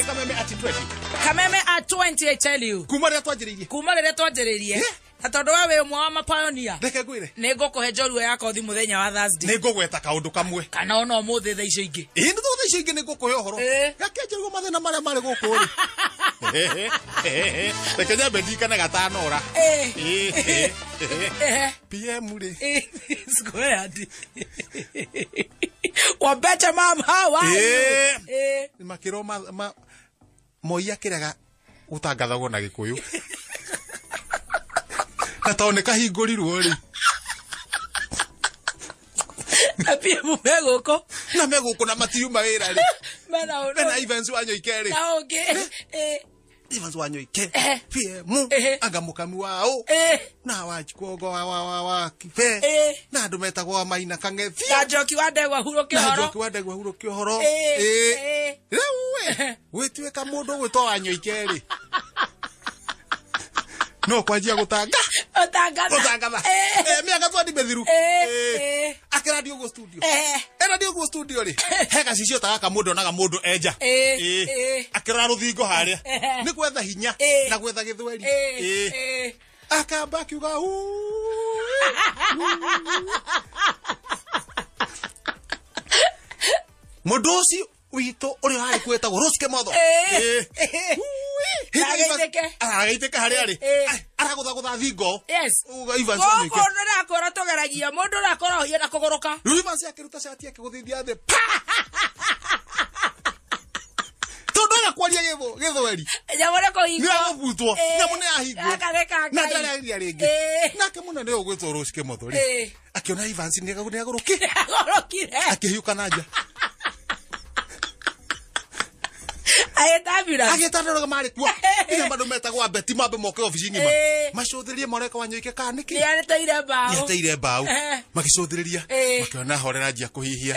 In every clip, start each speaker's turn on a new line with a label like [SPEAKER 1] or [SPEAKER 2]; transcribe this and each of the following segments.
[SPEAKER 1] Kameme at 20.
[SPEAKER 2] Kameme at 20, I tell you.
[SPEAKER 1] Kuma rĩrĩa twanjĩrĩirie.
[SPEAKER 2] Kuma rĩrĩa twanjĩrĩirie. Na tondũ we wĩ ũmwe wa mapioneer.
[SPEAKER 1] Reke ngwĩre.
[SPEAKER 2] Nĩ ngũkũhe njorua ya kothi mũthenya wa Thursday.
[SPEAKER 1] Nĩ ngũgweta kaũndũ kamwe.
[SPEAKER 2] Kana ona ũmũthĩ thaa icio ingĩ.
[SPEAKER 1] Ĩĩ nĩ thaa icio ingĩ nĩ ngũkũhe ũhoro. Gakĩanjĩrĩrio mathĩna marĩa marĩ gũkũ rĩ. Reke nyambe ndirikane gatanora. PM rĩ.
[SPEAKER 2] Squared. Wabeche mom, how are you?
[SPEAKER 1] Makĩrwo Moi akĩrega gũtangathagwo na Gĩkũyũ. Na tondũ nĩ kahingũrirwo rĩ.
[SPEAKER 2] Na PM me gũkũ.
[SPEAKER 1] Na me gũkũ na matiriuma wĩra rĩ. Mena Evans Wanyoike rĩ.
[SPEAKER 2] Na ũngĩ.
[SPEAKER 1] Evans Wanyoike. PM. Anga mũkami wao. Na Wanjikũongo wa Kibe. Na andũ metagwo wa Maina Kang'ethia.
[SPEAKER 2] Na Njoki wa Ndegwa hurũke ũhoro.
[SPEAKER 1] Na Njoki wa Ndegwa hurũke ũhoro. Rĩu we gwĩtuĩka mũndũ ũgwĩtwo Wanyoike rĩ. No kwanjia gũtanga.
[SPEAKER 2] Gũtangatha.
[SPEAKER 1] Mĩaka twandi mĩthiru. Akĩrandio ũguo studio. Erandio ũguo studio rĩ. He gacicio ta gaka mũndũ onaga mũndũ enja. Akĩrora rũthingo harĩa. Nĩ gwetha hinya na gwetha gĩthweri. Akamba akiuga uu. Mũndũ ũcio witũ ũrĩa warĩ kuo wĩtagwo Rose Kĩmotho. Arageithĩka harĩa arĩ. Aragũthagũtha thingo.
[SPEAKER 2] Yes.
[SPEAKER 1] Evans Wanyoike.
[SPEAKER 2] Gũkũ ndĩrakora tũgeragia mũndũ ũrakora ũhiana kũgũrũka.
[SPEAKER 1] Rĩu Evans akĩruta cati akĩgũthithia thĩ. Pa! Tondũ aga kwaria gĩthweri.
[SPEAKER 2] Nyamũ nĩ kũhingwo.
[SPEAKER 1] Nĩ agũbutwo. Nyamũ nĩ yahingwo.
[SPEAKER 2] Akareka
[SPEAKER 1] Na
[SPEAKER 2] Ngai.
[SPEAKER 1] ndarĩaria rĩngĩ. Nake mũnene ũyũ ũgwĩtwo Rose Kĩmotho rĩ. Akĩona Evans nĩ agũrũkire.
[SPEAKER 2] Agũrũkire.
[SPEAKER 1] Akĩhiũka na nja.
[SPEAKER 2] Agĩta ambulance.
[SPEAKER 1] Agĩta andũ arĩa marĩ kuo. Nginya andũ metagwo Abeti mambe moke obici ng'ima. Macũthĩrĩrie moreka Wanyoike kana nĩkĩ.
[SPEAKER 2] Nĩareteire mbaũ.
[SPEAKER 1] Nĩateire mbaũ. Magĩcũthĩrĩria. Makĩona horera anjia kũhihia.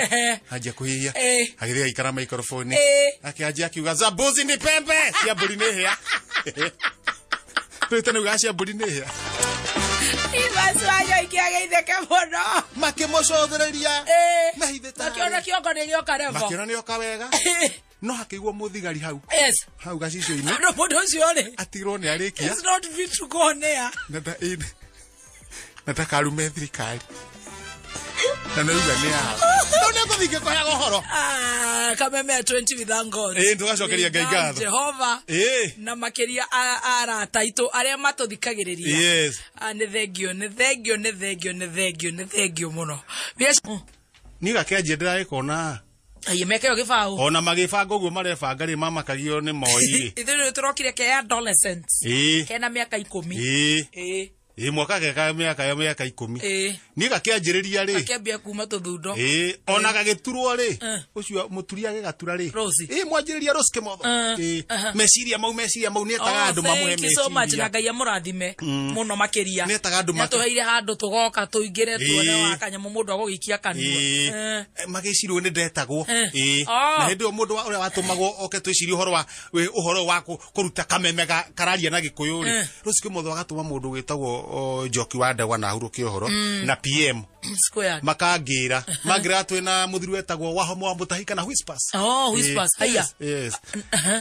[SPEAKER 1] Anjia kũhihia. Agĩthiĩ agĩikara microphone. Akĩanjia akiuga za mbuzi ni pembe. Cia mbũri nĩ hĩa. Twĩte nĩuga cia mbũri nĩ hĩa.
[SPEAKER 2] Evans Wanyoike ageithĩke mũno.
[SPEAKER 1] Makĩmũcũthĩrĩria. Mehithĩte harĩa.
[SPEAKER 2] Makĩona kĩongo nĩ gĩoka level.
[SPEAKER 1] Makĩona nĩoka wega. No hakĩigwo mũthigari hau.
[SPEAKER 2] Yes.
[SPEAKER 1] Hau gacicio-inĩ.
[SPEAKER 2] No mũndũ ũcio rĩ.
[SPEAKER 1] Atigirwo nĩ arĩkia.
[SPEAKER 2] It's not fit to go on air.
[SPEAKER 1] Na ndakarume thirikari. Na nĩ uga nĩ yao. No nĩ ngũthiĩ ngĩkũheaga ũhoro.
[SPEAKER 2] Kameme at 20 with thank God.
[SPEAKER 1] Tũgacokeria Ngai ngatho.
[SPEAKER 2] Jehova. Na makĩria arata aitũ arĩa matũthikagĩrĩria.
[SPEAKER 1] Yes.
[SPEAKER 2] Nĩ thengio, nĩ thengio, nĩ thengio, nĩ thengio, nĩ thengio mũno.
[SPEAKER 1] Niĩ gakĩanjia ndĩragĩkona.
[SPEAKER 2] Ai mekeo gĩbaũ.
[SPEAKER 1] Ona magĩbanga ũguo marebanga rĩ mamakagio nĩ Moi rĩ.
[SPEAKER 2] Ithuĩ rĩu tũrokire ke adolescents. Kena mĩaka 10.
[SPEAKER 1] Mwaka geka mĩaka 10. Niĩ gakĩanjĩrĩria rĩ.
[SPEAKER 2] Gakĩambia kuma tũthundo.
[SPEAKER 1] Ona gagĩturwo rĩ. Ũcio mũturi agĩgatura rĩ. Mwanjĩrĩria Rose Kĩmotho. Meciria mau nĩetaga andũ mamũhe
[SPEAKER 2] Thank you so much
[SPEAKER 1] meciria.
[SPEAKER 2] na Ngai amũrathime mũno makĩria.
[SPEAKER 1] Nĩetaga andũ
[SPEAKER 2] Nĩatũheire handũ tũgoka tũingĩre tuone wa kanyamũ mũndũ agũgĩikia kanua.
[SPEAKER 1] Magĩcirwo nĩ ndetagwo. Na hĩndĩ ĩyo mũndũ ũrĩa watũmagwo oke twĩcirie ũhoro wa ũhoro wa kũruta kameme kararia na Gĩkũyũ rĩ. Rose Kĩmotho agatũma mũndũ wĩtagwo Njoki wa Ndegwa na hurũke ũhoro na PM
[SPEAKER 2] Squared.
[SPEAKER 1] makangĩra mangĩra twĩna mũthuri wetagwo Wahomo wa Mũtahi kana Whispers.
[SPEAKER 2] Oh, Whispers. Haya.
[SPEAKER 1] Yes.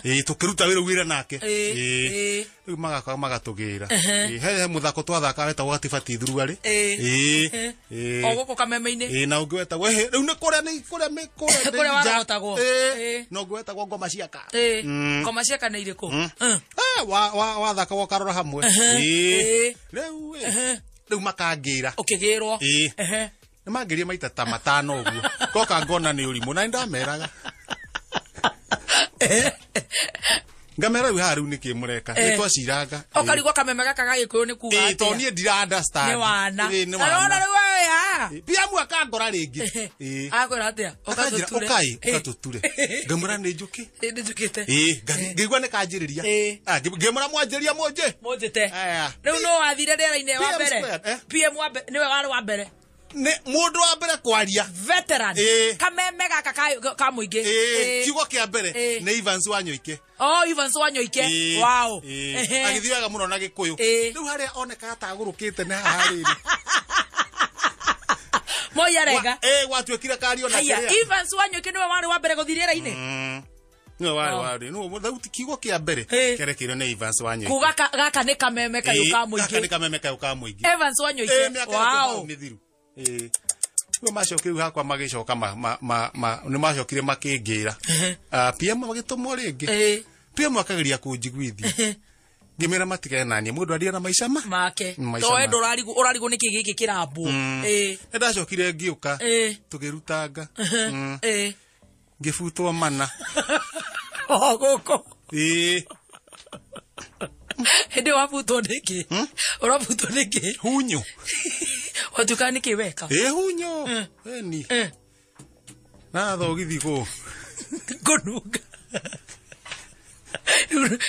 [SPEAKER 1] Tũkĩruta wĩra nake. Rĩu magaka magatũgĩra. He mũthako twathaka wetagwo gatibati thuruarĩ.
[SPEAKER 2] O gũkũ kameme-inĩ.
[SPEAKER 1] Na ũngĩ wetagwo rĩu nĩ kũrĩa nĩ kũrĩa kũrĩa
[SPEAKER 2] Kũrĩa warogotagwo.
[SPEAKER 1] Na ũngĩ wetagwo ngoma ciaka.
[SPEAKER 2] Ngoma ciaka nĩ irĩkũ?
[SPEAKER 1] Wathaka ũkarora hamwe. Rĩu rĩu makangĩra.
[SPEAKER 2] Ũkĩgĩrwo.
[SPEAKER 1] Nĩ mangĩrie maita ta matano ũguo. Ngoka ngona nĩ ũrimũ na nĩndameraga. Ngamera rĩu haha rĩu nĩkĩ mũreka? Nĩ twaciranga.
[SPEAKER 2] Ũkarigwo kameme gaka ga Gĩkũyũ nĩ kuga atĩa?
[SPEAKER 1] Tondũ niĩ ndira understand.
[SPEAKER 2] Nĩ wana.
[SPEAKER 1] Nĩ
[SPEAKER 2] Na
[SPEAKER 1] wana.
[SPEAKER 2] wona rĩu we haha.
[SPEAKER 1] PM akangora rĩngĩ.
[SPEAKER 2] Akwĩra atĩa?
[SPEAKER 1] Akanjĩra,
[SPEAKER 2] Ũgatũture.
[SPEAKER 1] ũkai, ũgatũture. Ngamwĩra nĩ njũkĩ.
[SPEAKER 2] Nĩ njũkĩte.
[SPEAKER 1] Ngĩigua nĩ kanjĩrĩria. Ngĩmwĩra mwanjĩria mũnjĩ.
[SPEAKER 2] Mũnjĩte. Rĩu no wathire rĩera-inĩ wa
[SPEAKER 1] PM
[SPEAKER 2] mbere.
[SPEAKER 1] squared,
[SPEAKER 2] PM wa mbere, nĩwe warĩ wa mbere.
[SPEAKER 1] Nĩ mũndũ wa mbere kwaria.
[SPEAKER 2] Veteran. Kameme gaka ka mũingĩ.
[SPEAKER 1] Kiugo kĩa mbere nĩ Evans Wanyoike.
[SPEAKER 2] Oh, Evans Wanyoike. Wow.
[SPEAKER 1] Agĩthiĩ wega mũno na Gĩkũyũ. Rĩu harĩa onekaga ta agũrũkĩte nĩ haha rĩrĩ.
[SPEAKER 2] Moi arega.
[SPEAKER 1] Gwatuĩkire kario na
[SPEAKER 2] Haya,
[SPEAKER 1] kĩrĩa.
[SPEAKER 2] Evans Wanyoike nĩwe warĩ wa mbere gũthiĩ rĩera-inĩ.
[SPEAKER 1] Nĩwe warĩ nĩwe thauti kiugo kĩa mbere kĩarekeire nĩ Evans Wanyoike.
[SPEAKER 2] Kuga gaka nĩ kameme kayũ ka mũingĩ.
[SPEAKER 1] Gaka nĩ kameme kayũ ka mũingĩ.
[SPEAKER 2] Evans Wanyoike.
[SPEAKER 1] Wow. Mĩthiru. Rĩu macokire rĩu hakwa magĩcoka nĩ macokire makĩngĩra. PM magĩtũmwo rĩngĩ. PM akageria kũnjiguithia. Ngĩmera matigane naniĩ mũndũ aria na maica
[SPEAKER 2] make. To we ndũrarigwo ũrarigwo nĩkĩ gĩkĩ kĩrambwo.
[SPEAKER 1] Nĩ ndacokire ngĩũka tũkĩrutanga. Ngĩbutwo mana.
[SPEAKER 2] O gũkũ. Hĩndĩ wabutwo nĩkĩ? Ũrabutwo nĩkĩ?
[SPEAKER 1] Hunyo.
[SPEAKER 2] Watuĩkaga nĩkĩ weka?
[SPEAKER 1] Hunyo. Eni. Na thogithi kũ?
[SPEAKER 2] Ngũnunga.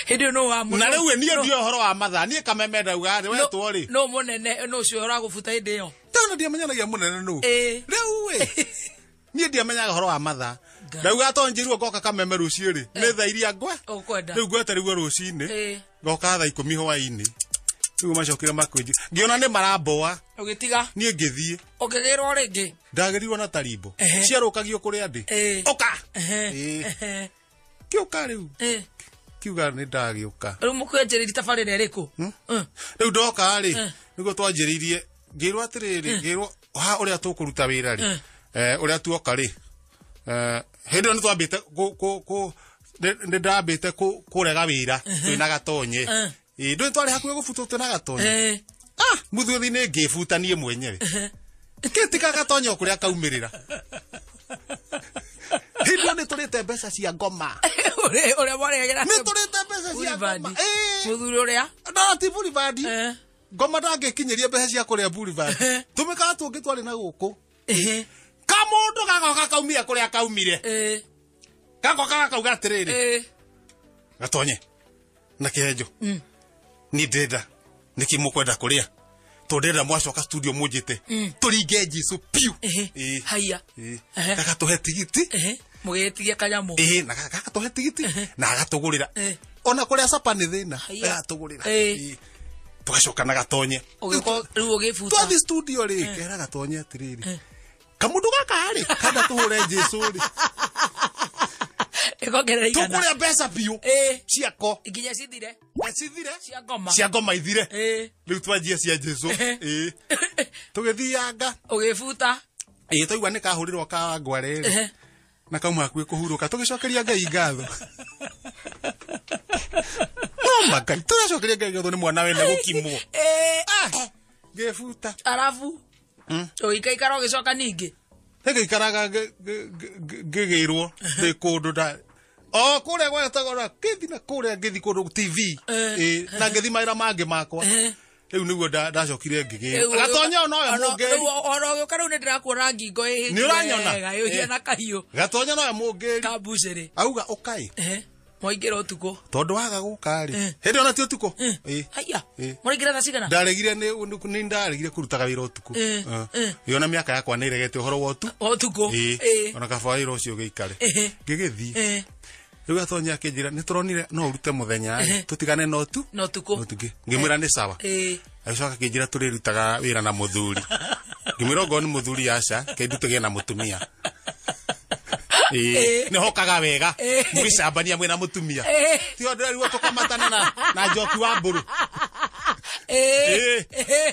[SPEAKER 2] Hĩndĩ ĩyo nũ wa mũno.
[SPEAKER 1] Na rĩu niĩ ndiũĩ ũhoro wa mathaa. Niĩ kameme ndauga wetwo rĩ.
[SPEAKER 2] Nũ mũnene nũ ũcio ũragũbuta hĩndĩ ĩyo?
[SPEAKER 1] Tondũ ndiamenyanagia mũnene nũ. Rĩu ĩ. Niĩ ndiamenyaga ũhoro wa mathaa. Ndauga to njĩrwo ngoka kameme rũciũ rĩ. Nĩ thaa iria ngwe.
[SPEAKER 2] Ũkwenda.
[SPEAKER 1] Rĩu ngwetereirwo rũcinĩ. Ngoka thaa 10 hwaĩ-inĩ. Rĩu macokire makĩnjĩ. Ngĩona nĩ maramboa.
[SPEAKER 2] Ũgĩtiga.
[SPEAKER 1] Niĩ ngĩthiĩ.
[SPEAKER 2] Ũkĩgĩrwo rĩngĩ.
[SPEAKER 1] Ndagĩrirwo na tarimbo. Ciarũkagio kũrĩa ndĩ. Ũka. Kĩũka rĩu. Kiuga nĩ ndagĩũka.
[SPEAKER 2] Rĩu mũkwanjĩrĩria tabarĩra ĩrĩkũ?
[SPEAKER 1] Rĩu ndoka rĩ, nĩguo twanjĩrĩirie ngĩrwo atĩrĩrĩ, ngĩrwo ha ũrĩa tũkũruta wĩra rĩ. Ũrĩa tuoka rĩ. Hĩndĩ ĩyo nĩ twambĩte nĩ ndambĩte kũrega wĩra twĩna Gatonye. Ndũĩ twarĩ hakuhĩ gũbutwo twĩna Gatonye. Mũthuthi-inĩ ngĩbuta niĩ mwenyewe. Ngĩtiga Gatonye o kũrĩa kaumĩrĩra. Hĩndĩ ĩyo nĩ tũrĩte mbeca cia ngoma.
[SPEAKER 2] Ũrĩa mwarĩagĩra.
[SPEAKER 1] Nĩ tũrĩte mbeca cia ngoma.
[SPEAKER 2] Mũthuri ũrĩa?
[SPEAKER 1] No, ti Boulevard. Ngoma ndangĩkinyĩria mbeca cia kũrĩa Boulevard. Tũmĩkaga tũngĩ twarĩ na gũkũ. Kamũndũ gagoka kaumire kũrĩa kaumire. Gagoka gakauga atĩrĩrĩ. Gatonye. Na kĩhenjo. Niĩ ndĩrenda. Nĩkĩ mũkwenda kũrĩa? Tondũ ndĩrenda mwacoka studio mũnjĩte. Tũringe Jesũ piũ.
[SPEAKER 2] Haiya.
[SPEAKER 1] Gagatũhe tigiti.
[SPEAKER 2] Mũgĩtigia kanyamũ.
[SPEAKER 1] Na gagatũhe tigiti. Na agatũgũrĩra. Ona kũrĩa capa nĩ thĩna. Agatũgũrĩra. Tũgacoka na Gatonye.
[SPEAKER 2] Rĩu ũgĩbuta.
[SPEAKER 1] Twathiĩ studio rĩ, kera Gatonye atĩrĩrĩ. Kamũndũ gaka rĩ, kanda tũhũre Jesũ rĩ.
[SPEAKER 2] Ĩkongerera igana.
[SPEAKER 1] Tũkũrĩa mbeca biũ. Ciako.
[SPEAKER 2] Nginya cithire.
[SPEAKER 1] Cithire.
[SPEAKER 2] Cia ngoma.
[SPEAKER 1] Cia ngoma ithire. Rĩu twanjie cia Jesũ. Tũgĩthianga.
[SPEAKER 2] Ũgĩbuta.
[SPEAKER 1] Twaigua nĩ kahũrĩrwo ka ngware rĩ. Na kauma hakuhĩ kũhurũka. Tũgĩcokeria Ngai ngatho. No Ngai, tũracokeria Ngai ngatho nĩ mwana wenda gũkimwo. Ngĩbuta.
[SPEAKER 2] Arabu. Ũgĩikaikara ũgĩcoka ningĩ.
[SPEAKER 1] Ngĩikaraga ngĩgĩrwo ndĩ kũndũ nda o kũrĩa gwetagwo na kĩthi na kũrĩa ngĩthi kũndũ TV. Na ngĩthi mawĩra mangĩ makwa. Rĩu nĩguo ndacokire ngĩgĩrwo. Gatonye o nowe mũngĩri.
[SPEAKER 2] Ona ũgĩũka rĩu nĩ ndĩrakuona ngingo ĩhĩte.
[SPEAKER 1] Nĩ ũranyona?
[SPEAKER 2] Ĩhĩte kahiũ.
[SPEAKER 1] Gatonye nowe mũngĩri.
[SPEAKER 2] Kambucĩrĩ.
[SPEAKER 1] Auga ũkai.
[SPEAKER 2] Mwaingĩra ũtukũ.
[SPEAKER 1] Tondũ waga gũka rĩ. Hĩndĩ ĩyo na ti ũtukũ.
[SPEAKER 2] Haiya. Mũraingĩra thaa cigana?
[SPEAKER 1] Ndaregire nĩ ndaregire kũrutaga wĩra ũtukũ. Ĩyo na mĩaka yakwa nĩ ĩregete ũhoro wa
[SPEAKER 2] ũtukũ.
[SPEAKER 1] Ona kaba wĩra ũcio ũgĩikare. Ngĩgĩthiĩ. Rĩu Gatonye akĩnjĩra nĩ tũronire no ũrute mũthenya tũtigane na ũtu.
[SPEAKER 2] Na ũtukũ.
[SPEAKER 1] Ngĩmwĩra nĩ sawa. Agĩcoka akĩnjĩra tũrĩrutaga wĩra na mũthuri. Ngĩmwĩra ongorwo nĩ mũthuri aca, kĩndũ tũgĩe na mũtumia. Nĩ hokaga wega mũgĩcambania mwĩna mũtumia. Ti ũndũ rĩu tũkamatana na Njoki wa Mbũrũ.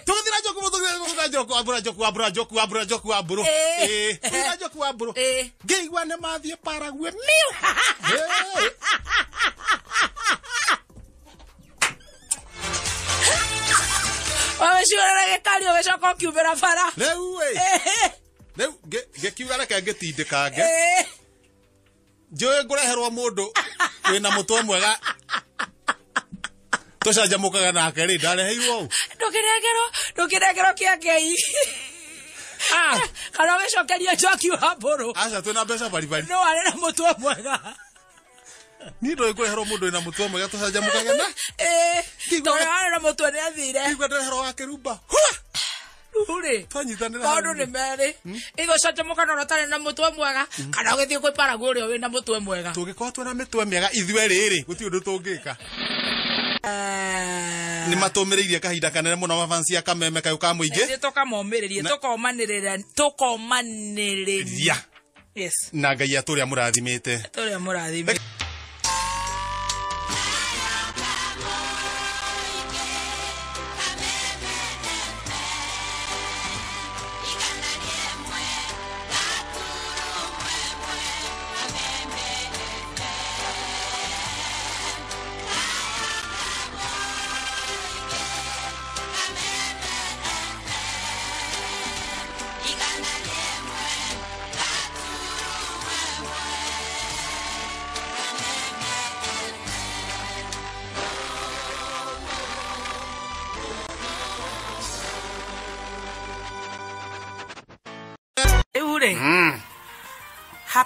[SPEAKER 1] Tũgĩthiĩ na Njoki tũgĩthiĩ na Njoki wa Mbũrũ, Njoki wa Mbũrũ, Njoki wa Mbũrũ, Njoki wa Mbũrũ. Tũgĩthiĩ na Njoki wa Mbũrũ. Ngĩigua nĩ mathiĩ Paraguay miu.
[SPEAKER 2] Wagĩciũrĩra gĩkari ũgĩcoka ũkiumĩra bara.
[SPEAKER 1] Rĩu ĩ. Rĩu ngĩkiuga reke ngĩtindĩkange. Njũĩ ngũreherwo mũndũ wĩna mũtwe mwega tũcanjamũkaga nake rĩ, ndareheirwo ũũ.
[SPEAKER 2] Ndũkĩnengerwo kĩa Ngai. Kana ũgĩcokeria Njoki wa Mbũrũ.
[SPEAKER 1] Aca twĩna mbeca baribari.
[SPEAKER 2] No arĩ na mũtwe mwega.
[SPEAKER 1] Niĩ ndoĩ ngũreherwo mũndũ wĩna mũtwe mwega tũcanjamũkage na.
[SPEAKER 2] Tondũ arĩ na mũtwe nĩ athire.
[SPEAKER 1] Ngĩigua ndareherwo wa kĩrumba. Hua!
[SPEAKER 2] Rĩu-rĩ, maũndũ nĩ merĩ. Ĩgũcanjamũka na ũtarĩ na mũtwe mwega, kana ũgĩthiĩ kwĩ Paraguay ũrĩa wĩna mũtwe mwega.
[SPEAKER 1] Tũngĩkorwo twĩna mĩtwe mĩega ithuĩ rĩrĩ, gũtirĩ ũndũ tũngĩka. Nĩ matũmĩrĩirie kahinda kanene mũno mafansi ya kameme kayũ ka mũingĩ.
[SPEAKER 2] Nĩ tũkamomĩrĩria, tũkomanĩrĩria. Yes.
[SPEAKER 1] Na Ngai atũrĩa mũrathimĩte.
[SPEAKER 2] Atũrĩa mũrathimĩte.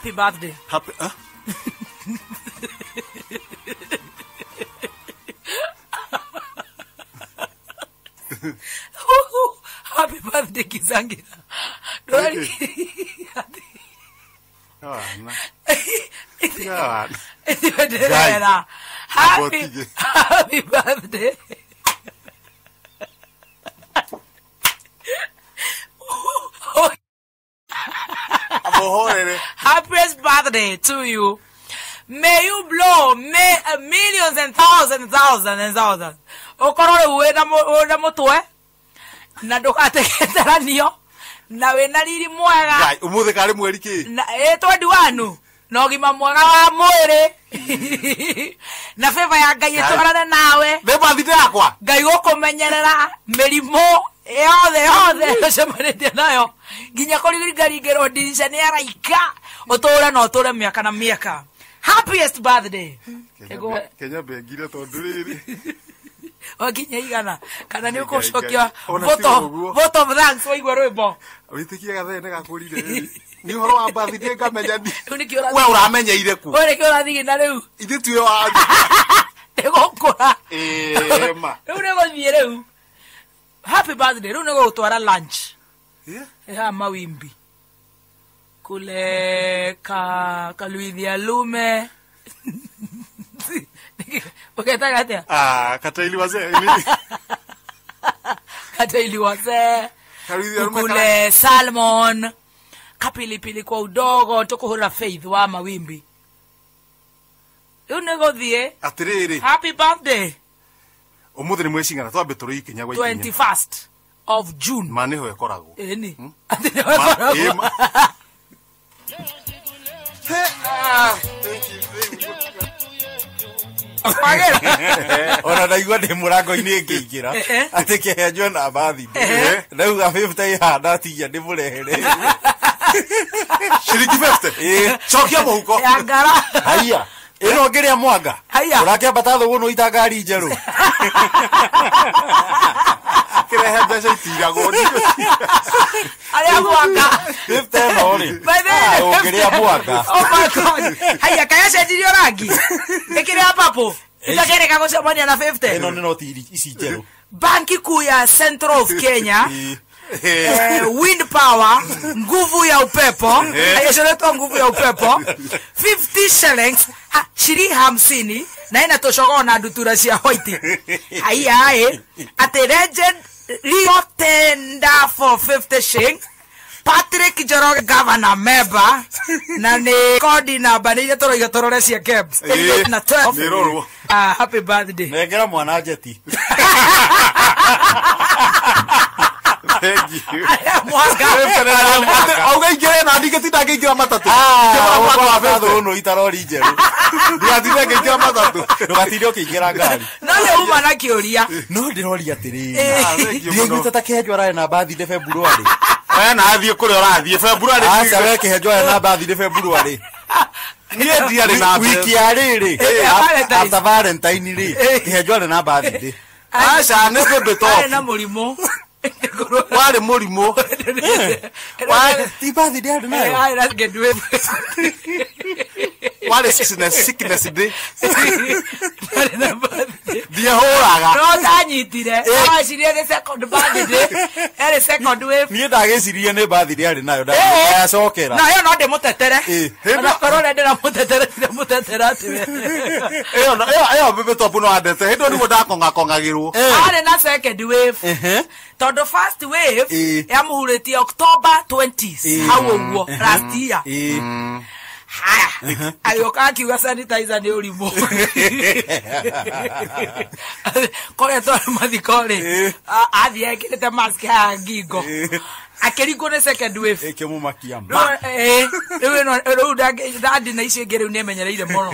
[SPEAKER 2] Happy birthday.
[SPEAKER 1] Happy huh?
[SPEAKER 2] Happy birthday Kizangira. Happy birthday. Happiest birthday to you. May you blow millions and thousands and thousands and thousands. Okorore wena mutwe na ndugategeteranio na wena riri mwega.
[SPEAKER 1] Ngai umuthi kari mweri ki?
[SPEAKER 2] Na 21 na ugima mwega wa mwiri. Na favor ya Ngai itwarane nawe.
[SPEAKER 1] Nĩ birthday yakwa.
[SPEAKER 2] Ngai gukumenyerera mĩrimũ yothe yothe ũcemanĩtie nayo nginya kũringaringĩrwo ndirica nĩ araika ũtũre na ũtũre mĩaka na mĩaka. Happiest birthday.
[SPEAKER 1] Kenya bengire tondu riri
[SPEAKER 2] wakinya igana kana nĩ ũkũcokia vote of thanks waigua rwĩmbo
[SPEAKER 1] wĩtĩkie gathere nĩ gakũrire nĩ ũhoro wa birthday ngamenya ni we ũramenyeire kũ
[SPEAKER 2] we nĩkĩo ũrathiĩ na rĩu
[SPEAKER 1] ithuĩ tuĩ wa
[SPEAKER 2] nĩgũkũra
[SPEAKER 1] ĩĩ ma
[SPEAKER 2] rĩu nĩgũthiĩ rĩu. Happy birthday. Rĩu nĩgũgũtwara lunch ya mawimbi kule kaluithia lume. Uketaga atia?
[SPEAKER 1] Kataili wazee.
[SPEAKER 2] Kataili wazee. Kule salmon kapilipili kwa udogo tukuhura Faith wa mawimbi. Rĩu nĩgũthiĩ.
[SPEAKER 1] Atiriri.
[SPEAKER 2] Happy birthday.
[SPEAKER 1] Umuthi ni mwezi ngana twambe tũrĩ ikinya gwa ikinya
[SPEAKER 2] 21st of June.
[SPEAKER 1] Ma nĩho ĩkoragwo.
[SPEAKER 2] Ĩni. Atĩ nĩho ĩkoragwo.
[SPEAKER 3] Ona ndaigua ndĩ mũrango-inĩ ngĩingĩra atĩ kĩhenjwo na birthday ndauga 50 ihana atigia ndĩmũrehere
[SPEAKER 1] ciringi 50 cokia mũhuko
[SPEAKER 2] ya ngara.
[SPEAKER 3] Haiya ĩno ngĩrĩa mwanga ũrakĩambata thũgũnũ ita ngari njerũ
[SPEAKER 1] kĩrehe mbeca itiragwo
[SPEAKER 2] arĩa mwanga
[SPEAKER 3] 50 no rĩ ũngĩrĩa mwanga.
[SPEAKER 2] Oh my God. Haiya kaya cenjirio rangi ĩkĩrĩa papo itakereka gũcemania na 50
[SPEAKER 3] ĩno nĩ noti ici njerũ.
[SPEAKER 2] Banki kuu ya Central of Kenya wind power, nguvu ya upepo, ayosoletwa nguvu ya upepo 50 shillings, shilingi 50 na ina toshogo na ndutura cia white. Haiya ate legend Leo tender for 50 shillings. Patrick Njoroge governor member na ni kodi namba ni tũroiga tũrore cia KEBS na 12. Happy birthday.
[SPEAKER 3] Nengera mwana njeti.
[SPEAKER 1] Thank you. Auga ingĩre na ndingĩtinda ngĩingĩra matatũ.
[SPEAKER 3] Thũnũ itarori njerũ.
[SPEAKER 1] Ndigatinde ngĩingĩra matatũ.
[SPEAKER 3] Ndũgatinde ũkĩingĩra ngari.
[SPEAKER 2] No nĩ uma na kĩũria.
[SPEAKER 3] No ndĩroria atĩrĩrĩ. Ndĩiguĩte ta kĩhenjo ararĩ na birthday February.
[SPEAKER 1] We na athiĩ kũrĩa ũrathiĩ February.
[SPEAKER 3] Aca we kĩhenjo ararĩ na birthday February.
[SPEAKER 1] Niĩ ndiarĩ na
[SPEAKER 3] wiki ya rĩrĩ. After Valentine rĩ. Kĩhenjo arĩ na birthday.
[SPEAKER 1] Aca nĩ bebe top.
[SPEAKER 2] Arĩ na mũrimũ.
[SPEAKER 1] Warĩ mũrimũ.
[SPEAKER 3] Ti birthday arĩ nayo.
[SPEAKER 1] Warĩ sickness day. Ndiahũraga.
[SPEAKER 2] No ndanyitire. Acirie nĩ second birthday. Yarĩ second wave.
[SPEAKER 3] Niĩ ndagĩcirie nĩ birthday arĩ nayo ndacokera.
[SPEAKER 2] Na ĩyo no ndĩmũtetere. Onakorwo ũrĩa ndĩramũtetere ndĩramũtetera atĩ we.
[SPEAKER 1] Ĩyo bebe top no andete. Hĩndĩ ĩyo nĩguo ndakong'akong'agĩrwo.
[SPEAKER 2] Arĩ na second wave. Tondũ first wave yamuhurĩtie October 20s hau ũguo last year. Haya agĩũka akiuga sanitizer nĩ ũrimũ. Kũrĩa twarĩ mathiko rĩ athiĩ ekĩrĩte mask haha ngingo akĩringwo nĩ second wave
[SPEAKER 3] ĩkĩmũmakia ma.
[SPEAKER 2] Rĩu ndandi na icio ingĩ rĩu nĩemenyereire mũno.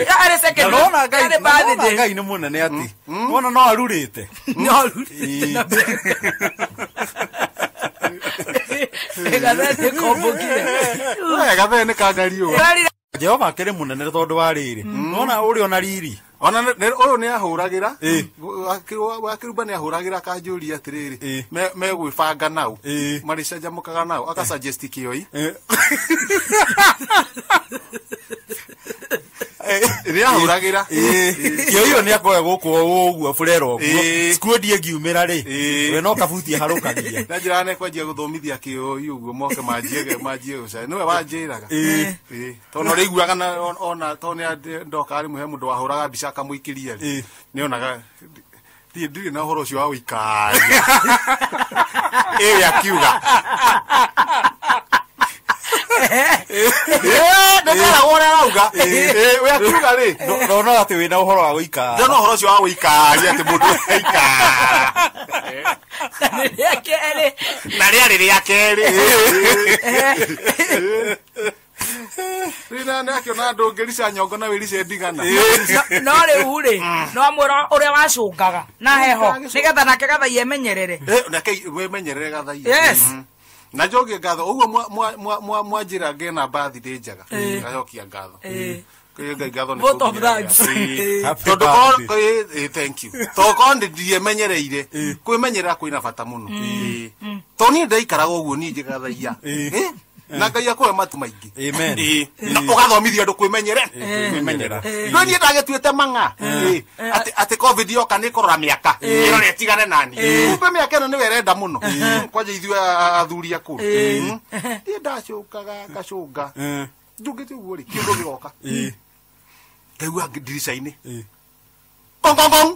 [SPEAKER 2] Arĩ second wave arĩ birthday.
[SPEAKER 3] Ngai nĩ mũnene atĩ wona no arurĩte.
[SPEAKER 2] No arurĩte na Gathere kombũkire.
[SPEAKER 1] Gathere nĩ kangariũ.
[SPEAKER 3] Jehova akĩrĩ mũnene tondũ wa rĩrĩ. Nona ũrĩ ona riri.
[SPEAKER 1] Ona ũyũ nĩ ahũragĩra wakĩrumba nĩ ahũragĩra akanjũria atĩrĩrĩ megwĩbanga nau marĩcanjamũkaga nau akasuggest kĩoi nĩ ahũragĩra
[SPEAKER 3] kĩoi ĩyo nĩ akoya gũkũ ũguo burera ũguo squad ĩngiumĩra rĩ we no kabuti harũkagia
[SPEAKER 1] na njĩra nĩ kwanjia gũthomithia kĩoi ũguo moke manjie gũcaria nĩwe wanjĩraga tondũ ũrĩiguaga ona tondũ nĩ ndoka rĩmwe he mũndũ wahũraga mbica akamũikĩria rĩ nĩonaga ndirĩ na ũhoro ũcio wa gũikaria ĩĩ akiuga ndĩragwo ũrĩa arauga we akiuga rĩ
[SPEAKER 3] ndona atĩ wĩna ũhoro wa gũikara
[SPEAKER 1] ndona ũhoro ũcio wa gũikaria atĩ mũndũ aikara na rĩarĩ rĩa kerĩ rĩna nĩ akĩona ndũngĩrica nyongo na wĩrice ndigana
[SPEAKER 2] no rĩu rĩ no amwĩra ũrĩa wacũngaga na heho nĩgetha nake Gathaiya emenyerere
[SPEAKER 1] nake wĩmenyerere Gathaiya
[SPEAKER 2] yes
[SPEAKER 1] na njokie ngatho ũguo mwanjĩra ngena birthday njega ngacokia ngatho Ngai ngatho nĩ
[SPEAKER 2] vote of thanks
[SPEAKER 1] tondũ thank you tondũ korwo ndiemenyereire kwĩmenyerera kwĩna bata mũno tondũ niĩ ndaikaraga ũguo niĩ Gathaiya na Ngai akũhe matu maingĩ
[SPEAKER 3] amen
[SPEAKER 1] na ũgathomithia andũ kwĩmenyerera no niĩ ndagĩtuĩte mang'a atĩ covid yoka nĩ ĩkũrora mĩaka ĩrore ĩtigane nani kumbe mĩaka ĩno nĩwe ĩrenda mũno kwanja ithuĩ athuri akũrũ niĩ ndacũkaga ngacũnga njũngĩte ũguo rĩ kĩndũ gĩgoka ngaigua ndirica-inĩ kong kong kong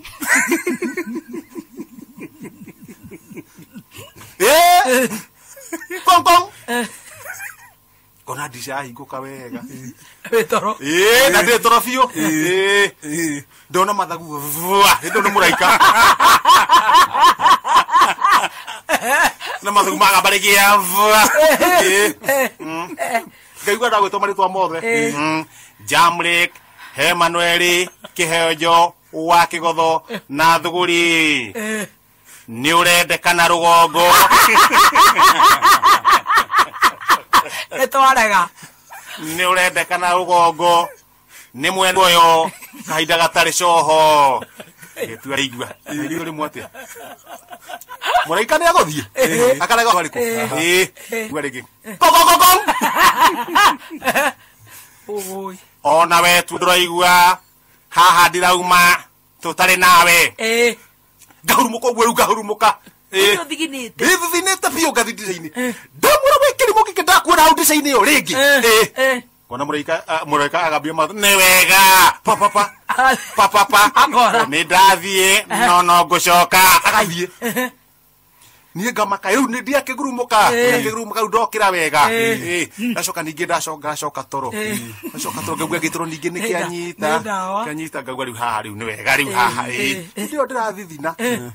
[SPEAKER 1] kong kong kona ndirica yahingũka wega
[SPEAKER 2] wĩ toro
[SPEAKER 1] na ndĩ toro biũ ndona mathagu hĩndĩ nĩ mũraika na mathagu magambarĩkia ngaigua ndagwĩtwo marĩtwa mothe Jamrick Emanueli Kĩhenjo wa Kĩgotho na Thuguri nĩ ũrendekana rũgongo
[SPEAKER 2] nĩtwarega
[SPEAKER 1] nĩ ũrendekana rũgongo nĩ mwena ũyũ kahinda gatarĩ coho gĩtua igua igua rĩmwe atĩa mũraika nĩ agũthiĩ akarega harĩkũ igua rĩngĩ kongongongong ona we tu ndũraigua haha ndirauma tũtarĩ nawe ngahurumũka ũguo rĩu ngahurumũka thithinĩte biũ ngathi ndica-inĩ ndamwĩra wĩ kĩrimũ gĩkĩ ndakuona hau ndica-inĩ ĩyo rĩngĩ kona mũraika agambia matũ nĩ wega papapa papapa nĩ ndathiĩ no no ngũcoka agathiĩ niĩ ngamaka rĩu nĩ ndiakĩgurumũka rĩu ndokĩra wega ndacoka ningĩ ngacoka toro ngacoka toro ngaigua gĩtoro ningĩ nĩ kĩanyita ngaigua rĩu haha rĩu nĩ wega rĩu haha hĩndĩ ĩyo ndĩrathithina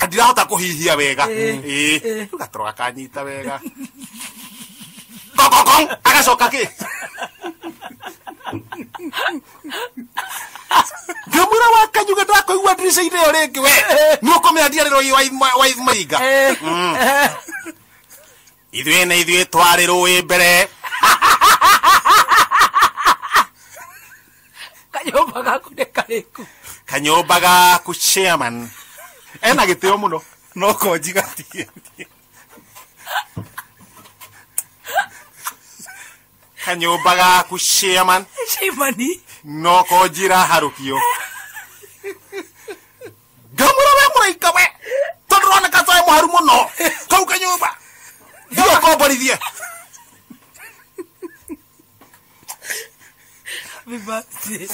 [SPEAKER 1] ndirahota kũhihia wega rĩu gatoro gakanyita wega kongongong agacoka kĩ ngamwĩra wa Kanyuga ndakũigua ndirica-inĩ ĩyo rĩngĩ we nĩ ũkũmenya ndiarĩrwo wa Mainga ithuĩ na ithuĩ twarĩ rũĩ mbere
[SPEAKER 2] kanyũmba gaku nĩ karĩkũ
[SPEAKER 1] kanyũmba gaku chairman ena gĩtĩo mũno
[SPEAKER 3] no konji gatigĩtie
[SPEAKER 1] kanyũmba gaku chairman
[SPEAKER 2] chairman
[SPEAKER 1] no konjira harũkio ngamwĩra we mũraika we tondũ ũroneka ta wĩ mũharu mũno kau kanyũmba thiĩ ũkomborithie
[SPEAKER 2] Happy birthday.